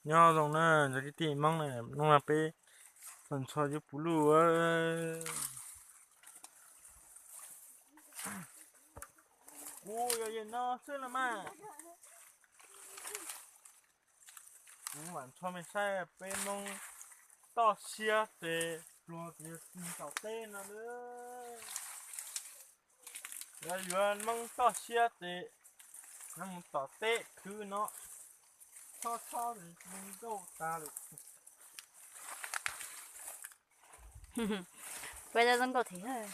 Nyob zoo na cov kwv tij Hmoob na, hnub no peb los ntxhua yuav puv luj. Kuv yog yawg no xwb los mas. Kuv mam ntxhua mej saib peb Hmoob toj siab tes pluag tes tom teb no na. Yog yuav Hmoob toj siab tes mus tom teb khwv no, chob chob zoo nkauj tas lawm. Peb zoo nkauj thiab.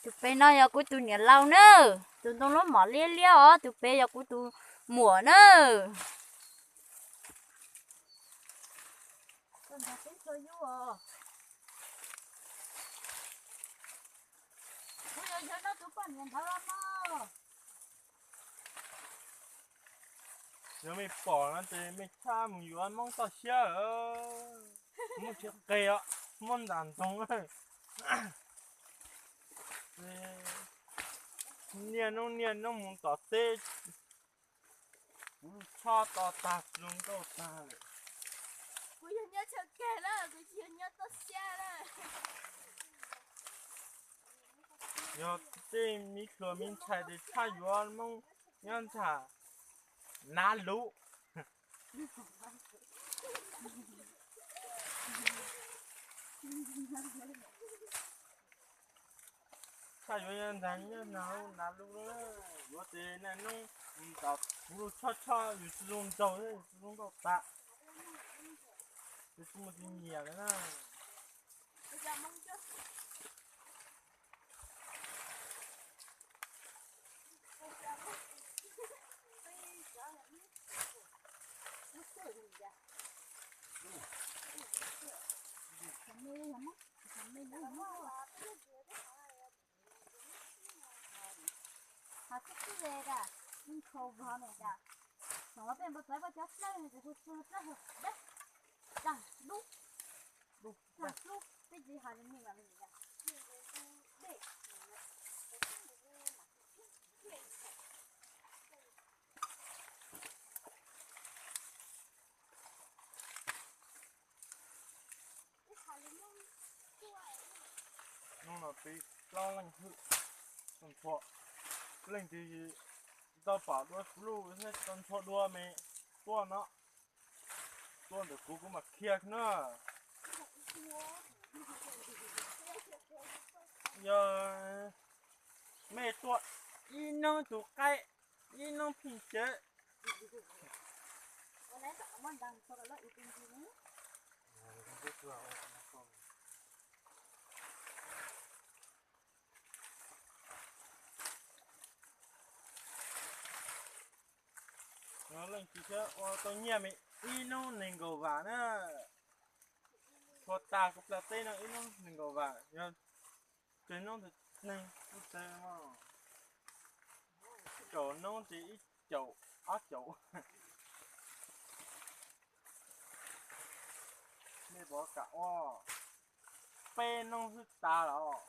Tus pem no yog kuv tus niam laus na, tus ntoo lub mom liab liab os, tus pem yog kuv tus muam na. Kuv yog yog no tus poj niam ntawd no. Yog mej pom no ces mej txhob mus yuav Hmoob toj siab, muaj tsis qe os, muab ntas ntoo. Niaj hnub niaj hnub mus tom teb, kuv chob to tag, tsis zoo nkauj tag lawm. Kuv yog nyob chaw kag na, kuv tsis yog nyob toj siab na. Yog tej me hluas me ntxhais ces txhob yuav Hmoob nyob ntshav nav lub. Txhob yuav nyob ntshav nyob nav lub, nav lub, yuav ces niaj hnub mus tom kuv chob chob, yus tsis zoo nraug thiab yus tsis zoo nkauj tas, yus tsis muaj tus nyiam lawm na. Hos twb twb le tas, nkhaus vog me tas, xyov peb npau taws peb cov plaub ces hu xu plaub hwm dab, tag dub, tag dub, peb txiv hais li me los li. Hnub no peb plaub leej hwj, tau ntxhua, leej twg tau pom dua kuv luj thiab tau ntxhua dua me tuaj no, tuaj ntawm kuv kuv mam qhia na. Yog mej tuaj ib hnub tus qaib, ib hnub pheej cawv. Leej twg thiab ua tau nyiaj me ib hnub nees nkaum vam na. Txhua tas kuv plas teb no ib hnub nees nkaum vam, yog tsawg hnub ntawd neeg kuj tsawg no. Kaum hnub ces ib caum ob caum. Mej puas kam ua? Peb hnub xwb tas los.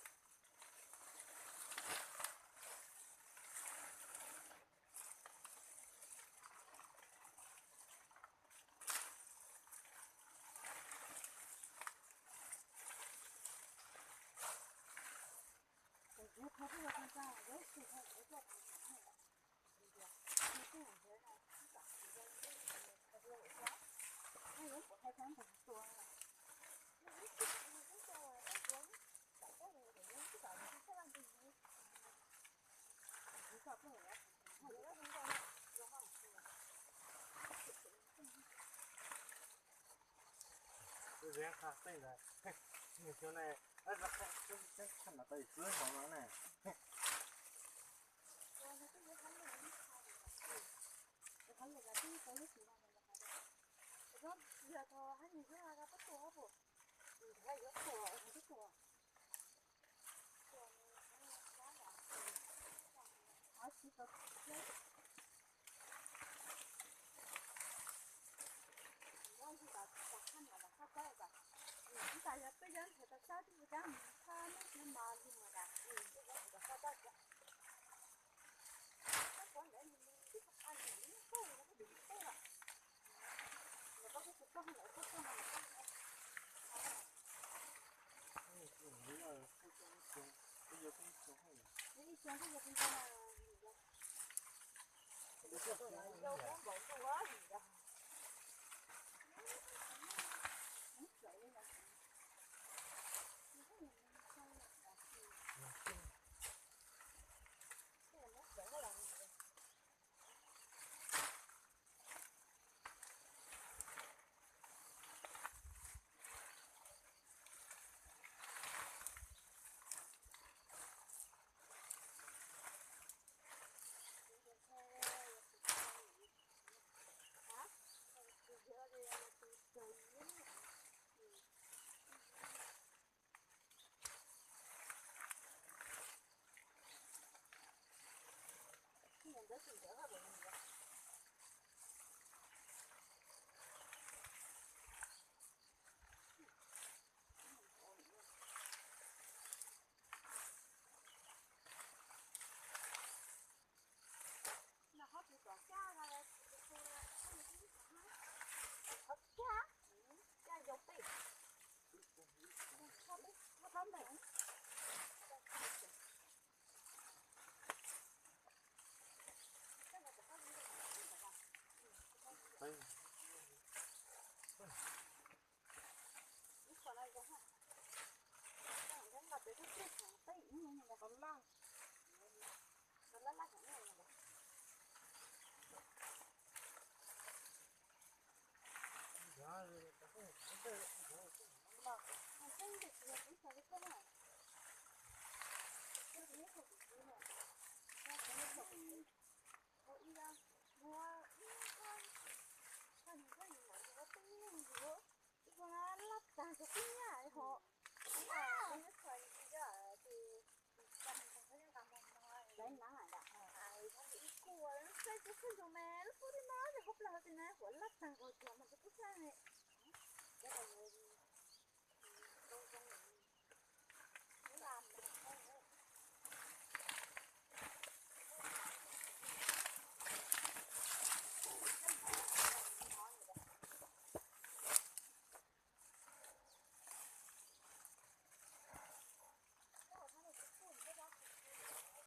Lab tag cov tib nyab ho. Ib kuj, ib kuj mas lub kub li no ces hauv plag hauv tsev na, huam lab tag nkaus cov mas